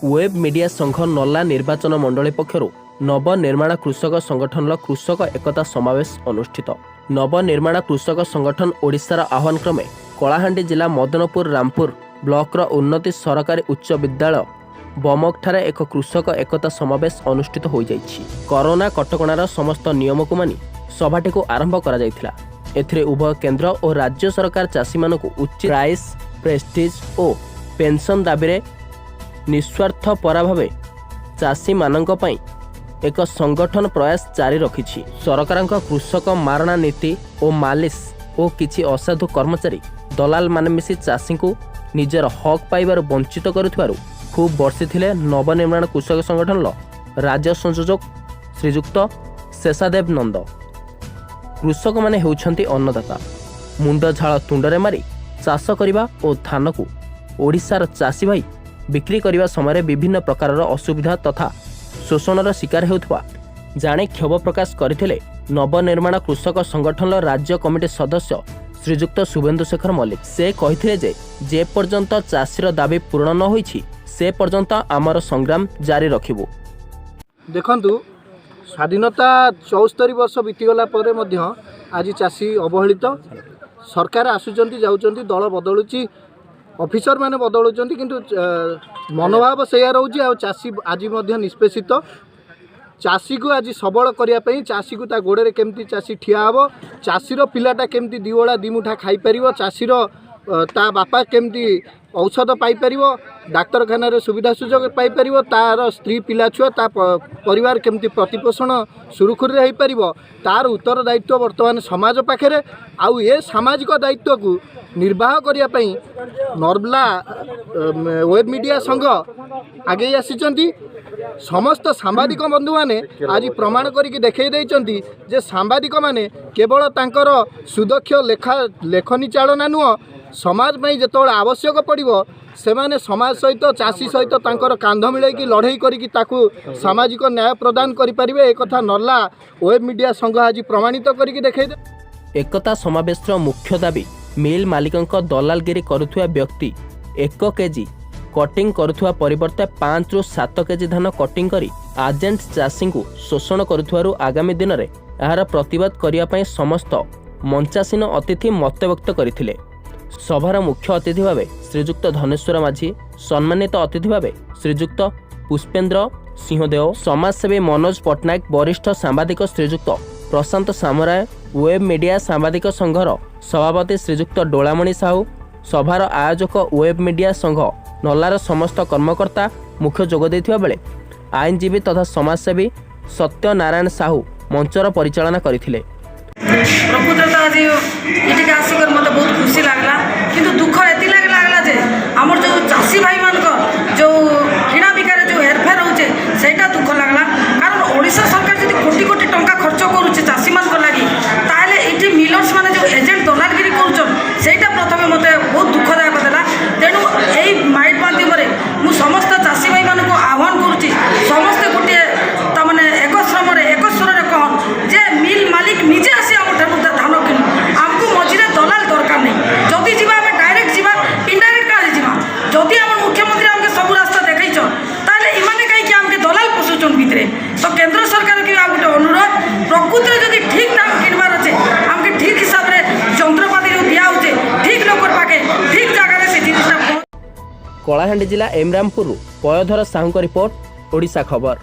Web media ସଂଘ ନର୍ଲା ନିର୍ବାଚନ ମଣ୍ଡଳୀ ପକ୍ଷରୁ ନବନିର୍ମାଣ କୃଷକ ସଂଗଠନର କୃଷକ ଏକତା ସମାବେଶ ଅନୁଷ୍ଠିତ। ନବନିର୍ମାଣ କୃଷକ ସଂଗଠନ ଓଡ଼ିଶାର ଆହ୍ୱାନ କ୍ରମେ କଳାହାଣ୍ଡି ଜିଲ୍ଲା ମଦନପୁର ରାମପୁର ବ୍ଲକର ଉନ୍ନତି ସରକାରୀ ଉଚ୍ଚ ବିଦ୍ୟାଳୟ ବମକଠାରେ ଏକ କୃଷକ ଏକତା ସମାବେଶ ଅନୁଷ୍ଠିତ ହୋଇଯାଇଛି। କରୋନା କଟକଣାର ସମସ୍ତ ନିୟମକୁ ମାନି ସଭାଟିକୁ ଆରମ୍ଭ କରାଯାଇଥିଲା। ଏଥିରେ ଉଭୟ କେନ୍ଦ୍ର ଓ ରାଜ୍ୟ ସରକାର ଚାଷୀମାନଙ୍କୁ ଉଚିତ ପ୍ରାଇସ୍, ପ୍ରେଷ୍ଟିଜ୍ ଓ ପେନ୍ସନ୍ ଦାବିରେ ନିସ୍ୱାର୍ଥପର ଭାବେ ଚାଷୀମାନଙ୍କ ପାଇଁ ଏକ ସଂଗଠନ ପ୍ରୟାସ ଜାରି ରଖିଛି। ସରକାରଙ୍କ କୃଷକ ମାରଣା ନୀତି ଓ ମାଲିସ ଓ କିଛି ଅସାଧୁ କର୍ମଚାରୀ ଦଲାଲମାନେ ମିଶି ଚାଷୀଙ୍କୁ ନିଜର ହକ୍ ପାଇବାରୁ ବଞ୍ଚିତ କରୁଥିବାରୁ ଖୁବ୍ ବର୍ଷିଥିଲେ ନବନିର୍ମାଣ କୃଷକ ସଂଗଠନର ରାଜ୍ୟ ସଂଯୋଜକ ଶ୍ରୀଯୁକ୍ତ ଶେଷାଦେବ ନନ୍ଦ। କୃଷକମାନେ ହେଉଛନ୍ତି ଅନ୍ନଦାତା। ମୁଣ୍ଡ ଝାଳ ତୁଣ୍ଡରେ ମାରି ଚାଷ କରିବା ଓ ଧାନକୁ ଓଡ଼ିଶାର ଚାଷୀ ଭାଇ ବିକ୍ରି କରିବା ସମୟରେ ବିଭିନ୍ନ ପ୍ରକାରର ଅସୁବିଧା ତଥା ଶୋଷଣର ଶିକାର ହେଉଥିବା ଜାଣି କ୍ଷୋଭ ପ୍ରକାଶ କରିଥିଲେ ନବନିର୍ମାଣ କୃଷକ ସଂଗଠନର ରାଜ୍ୟ କମିଟି ସଦସ୍ୟ ଶ୍ରୀଯୁକ୍ତ ଶୁଭେନ୍ଦୁ ଶେଖର ମଲ୍ଲିକ। ସେ କହିଥିଲେ ଯେ ଯେପର୍ଯ୍ୟନ୍ତ ଚାଷୀର ଦାବି ପୂରଣ ନ ହୋଇଛି, ସେ ପର୍ଯ୍ୟନ୍ତ ଆମର ସଂଗ୍ରାମ ଜାରି ରଖିବୁ। ଦେଖନ୍ତୁ, ସ୍ୱାଧୀନତା 74 ବର୍ଷ ବିତିଗଲା ପରେ ମଧ୍ୟ ଆଜି ଚାଷୀ ଅବହେଳିତ। ସରକାର ଆସୁଛନ୍ତି, ଯାଉଛନ୍ତି, ଦଳ ବଦଳୁଛି, ଅଫିସରମାନେ ବଦଳୁଛନ୍ତି, କିନ୍ତୁ ମନୋଭାବ ସେଇଆ ରହୁଛି ଆଉ ଚାଷୀ ଆଜି ମଧ୍ୟ ନିଷ୍ପେଷିତ। ଚାଷୀକୁ ଆଜି ସବଳ କରିବା ପାଇଁ, ଚାଷୀକୁ ତା ଗୋଡ଼ରେ କେମିତି ଚାଷୀ ଠିଆ ହେବ, ଚାଷୀର ପିଲାଟା କେମିତି ଦିଓଳା ଦିମୁଠା ଖାଇପାରିବ, ଚାଷୀର ତା ବାପା କେମିତି ଔଷଧ ପାଇପାରିବ, ଡାକ୍ତରଖାନାରେ ସୁବିଧା ସୁଯୋଗ ପାଇପାରିବ, ତାର ସ୍ତ୍ରୀ, ପିଲା ଛୁଆ, ତା ପରିବାର କେମିତି ପ୍ରତିପୋଷଣ ସୁରୁଖୁରୁରେ ହେଇପାରିବ, ତାର ଉତ୍ତରଦାୟିତ୍ୱ ବର୍ତ୍ତମାନ ସମାଜ ପାଖରେ। ଆଉ ଏ ସାମାଜିକ ଦାୟିତ୍ୱକୁ ନିର୍ବାହ କରିବା ପାଇଁ ନର୍ଲା ୱେବ୍ ମିଡ଼ିଆ ସଂଘ ଆଗେଇ ଆସିଛନ୍ତି। ସମସ୍ତ ସାମ୍ବାଦିକ ବନ୍ଧୁମାନେ ଆଜି ପ୍ରମାଣ କରିକି ଦେଖାଇ ଦେଇଛନ୍ତି ଯେ ସାମ୍ବାଦିକମାନେ କେବଳ ତାଙ୍କର ସୁଦକ୍ଷ ଲେଖା ଲେଖନୀ ଚାଳନା ନୁହଁ, ସମାଜ ପାଇଁ ଯେତେବେଳେ ଆବଶ୍ୟକ ପଡ଼ିବ, ସେମାନେ ସମାଜ ସହିତ, ଚାଷୀ ସହିତ ତାଙ୍କର କାନ୍ଧ ମିଳାଇକି ଲଢ଼େଇ କରିକି ତାକୁ ସାମାଜିକ ନ୍ୟାୟ ପ୍ରଦାନ କରିପାରିବେ। ଏକଥା ନର୍ଲା ୱେବ୍ ମିଡ଼ିଆ ସଂଘ ଆଜି ପ୍ରମାଣିତ କରିକି ଦେଖାଇ ଏକତା ସମାବେଶର ମୁଖ୍ୟ ଦାବି, ମିଲ୍ ମାଲିକଙ୍କ ଦଲାଲଗିରି କରୁଥିବା ବ୍ୟକ୍ତି 1 କେଜି କଟିଂ କରୁଥିବା ପରିବର୍ତ୍ତେ 5ରୁ 7 କେଜି ଧାନ କଟିଂ କରି ଏଜେଣ୍ଟ ଚାଷୀଙ୍କୁ ଶୋଷଣ କରୁଥିବାରୁ ଆଗାମୀ ଦିନରେ ଏହାର ପ୍ରତିବାଦ କରିବା ପାଇଁ ସମସ୍ତ ମଞ୍ଚାସୀନ ଅତିଥି ମତବ୍ୟକ୍ତ କରିଥିଲେ। ସଭାର ମୁଖ୍ୟ ଅତିଥି ଭାବେ ଶ୍ରୀଯୁକ୍ତ ଧନେଶ୍ୱର ମାଝୀ, ସମ୍ମାନିତ ଅତିଥି ଭାବେ ଶ୍ରୀଯୁକ୍ତ ପୁଷ୍ପେନ୍ଦ୍ର ସିଂହଦେଓ, ସମାଜସେବୀ ମନୋଜ ପଟ୍ଟନାୟକ, ବରିଷ୍ଠ ସାମ୍ବାଦିକ ଶ୍ରୀଯୁକ୍ତ ପ୍ରଶାନ୍ତ ସାମରାୟ, ୱେବ୍ ମିଡିଆ ସାମ୍ବାଦିକ ସଂଘର ସଭାପତି ଶ୍ରୀଯୁକ୍ତ ଡୋଳାମଣି ସାହୁ, ସଭାର ଆୟୋଜକ ୱେବ୍ ମିଡିଆ ସଂଘ ନର୍ଲାର ସମସ୍ତ କର୍ମକର୍ତ୍ତା ମୁଖ୍ୟ ଯୋଗ ଦେଇଥିବା ବେଳେ ଆଇନଜୀବୀ ତଥା ସମାଜସେବୀ ସତ୍ୟନାରାୟଣ ସାହୁ ମଞ୍ଚର ପରିଚାଳନା କରିଥିଲେ। ପ୍ରକୃତରେ ତ ଆଜି ଏଠିକି ଆସିକରି ମୋତେ ବହୁତ ଖୁସି ଲାଗିଲା, କିନ୍ତୁ ଦୁଃଖ ଏଥିଲାଗି ଲାଗିଲା ଯେ ଆମର ଯେଉଁ ଚାଷୀ ଭାଇମାନଙ୍କ ଯେଉଁ କିଣା ବିକାରେ ଯେଉଁ ହେରଫେର ହେଉଛି, ସେଇଟା ଦୁଃଖ ଲାଗିଲା। କାରଣ ଓଡ଼ିଶା ସରକାର ଯଦି କୋଟି କୋଟି ଟଙ୍କା ଖର୍ଚ୍ଚ କରୁଛି ଚାଷୀମାନଙ୍କ ଲାଗି, ତାହେଲେ ଏଇଠି ମିଲର୍ସ ମାନେ ଯେଉଁ ଏଜେଣ୍ଟ ଦଲାଲଗିରି କରୁଛନ୍, ସେଇଟା ପ୍ରଥମେ ମୋତେ ବହୁତ ଦୁଃଖଦାୟକ ଦେଲା। ତେଣୁ ଏଇ ମାଇକ୍ ମାଧ୍ୟମରେ ମୁଁ ସମସ୍ତ ଚାଷୀ ଭାଇମାନଙ୍କୁ ଆହ୍ୱାନ କରୁଛି, ସମସ୍ତେ ଗୋଟିଏ ତାମାନେ ଏକ ଶ୍ରମରେ ଏକ ସ୍ୱରରେ କହନ୍ ଯେ ମିଲ୍ ମାଲିକ ନିଜେ ଆସି ଆମ ଠାରୁ ଧାନ କିଣୁ। ଆମକୁ ମଝିରେ ଦଲାଲ ଦରକାର ନାହିଁ। ଯଦି ଯିବା, ଆମେ ଡାଇରେକ୍ଟ ଯିବା, ଇନଡାଇରେକ୍ଟ କାହିଁ ଯିବା? ଯଦି ଆମର ମୁଖ୍ୟମନ୍ତ୍ରୀ ଆମକୁ ସବୁ ରାସ୍ତା ଦେଖେଇଛନ୍, ତାହେଲେ ଇମାନେ କାହିଁକି ଆମକେ ଦଲାଲ ପଶୁଛନ୍ ଭିତରେ? ତ କେନ୍ଦ୍ର ସରକାରকে ଆଉ ଗୋଟେ ଅନୁରୋଧ, ପ୍ରକୃତରେ ଯଦି ଠିକ୍ ଦାମ କିଣିବାର ଅଛି, ଆମକେ ଠିକ୍ ହିସାବରେ ଯନ୍ତ୍ରପାତି ଯେଉଁ ଦିଆହେଉଛି, ଠିକ୍ ଲୋକର ପାଖେ ଠିକ୍ ଜାଗାରେ ସେ ଜିନିଷଟା କଳାହାଣ୍ଡି ଜିଲ୍ଲା ଏମରାମପୁରରୁ ପୟଧର ସାହୁଙ୍କ ରିପୋର୍ଟ, ଓଡ଼ିଶା ଖବର।